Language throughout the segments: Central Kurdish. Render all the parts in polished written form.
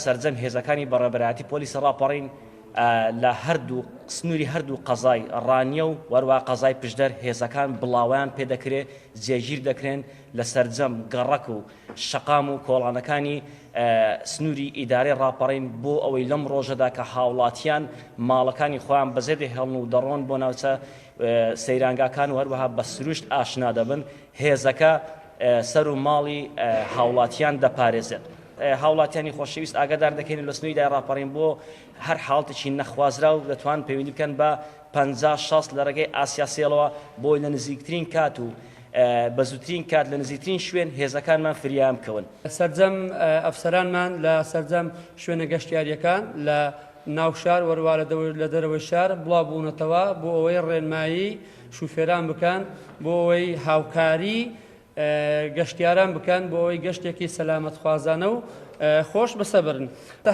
سەرجەم هێزەکانی بەڕێوەبەرایەتی پۆلیسی ڕاپەڕین لە هەردوو سنووری هەردوو قەزای ڕانیە و وەروا قەزای پشدەر هێزەکان بڵاوەیان پێدەکرێ جێگیر دەکرێن لە سەرجەم گەڕەک و شەقام و کۆڵانەکانی سنووری ئیدارەی ڕاپەڕین بۆ ئەوەی لەم ڕۆژەدا کە هاوڵاتیان ماڵەکانی خۆیان بەجێ دەهێڵن و دەڕۆن بۆ ناوچە سەیرانگاکان و هەروەها بە سروشت ئاشنا دەبن، هێزەکە سەر و ماڵی هاوڵاتیان دەپارێزێت. هاوڵاتیانی خۆشەویست ئاگادار دەکەین لە سنووری ئیدارەی ڕاپەڕین بۆ هەر حاڵەتێکی نەخوازراو دەتوان پەیوەندی بکەن بە 50 60 لە ڕێگەی ئاسیاسێڵەوە بۆی لە نزیکترین کات و بە زووترین کات لە نزیکترین شوێن هێزەکانمان فریایان بکەون. سەرجەم ئەفسەرانمان لە سەرجەم شوێنە گەشتیارییەکان لە ناو شار وەروا لە دەرەوەی شار بڵاو بوونەتەوە بۆ ئەوەی ڕێنمایی شوفێران بکەن بۆ ئەوەی هاوکاری گەشتیاران بکەن بۆ ئەوەی گەشتێکی سەلامەتخوازانە و خۆش بەسەبرن.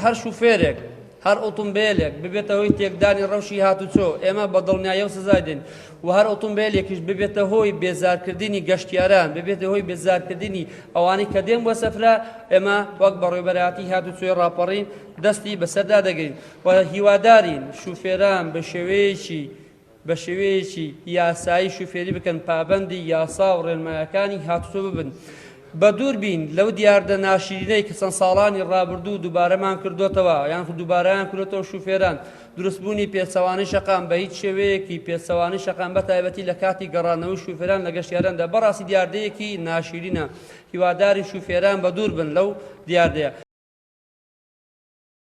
هەر شوفێرێک، هەر ئۆتۆمبێلێک ببێتە هۆی تێکدانی ڕەوشی هاتوچۆ، ئێمە بە دڵنیاییەوە سزای دەین و هەر ئۆتۆمبێلێکیش ببێتە هۆی بێزارکردنی گەشتیاران، ببێتە هۆی بێزارکردنی ئەوانەی کە دێن بۆ سەفرە، ئێمە وەک بەڕێوەبەرایەتی هاتوچۆی ڕاپەڕین دەستی بەسەردا دەگرین و هیوادارین شوفێران بە شێوەیەکی بە شێوەیەکی یاسایی شوفێری بکەن، پابەندی یاسا و ڕێنمایەکانی هاتوچۆ ببن. بەدوور بین لەو دیاردە ناشیرینەی کە چەند ساڵانی ڕابردوو دووبارەمان کردۆتەوە یان خود دووبارەیان کردۆتەوە شوفێران، دروستبوونی پێچەوانەی شەقام بە هیچ شێوەیەکی پێچەوانەی شەقام بە تایبەتی لە کاتی گەڕانەوەی شوفێران لە گەشتیاراندا بەڕاستی دیاردەیەکی ناشیرینە، هیوادارین شوفێران بەدوور بن لەو دیاردەیە.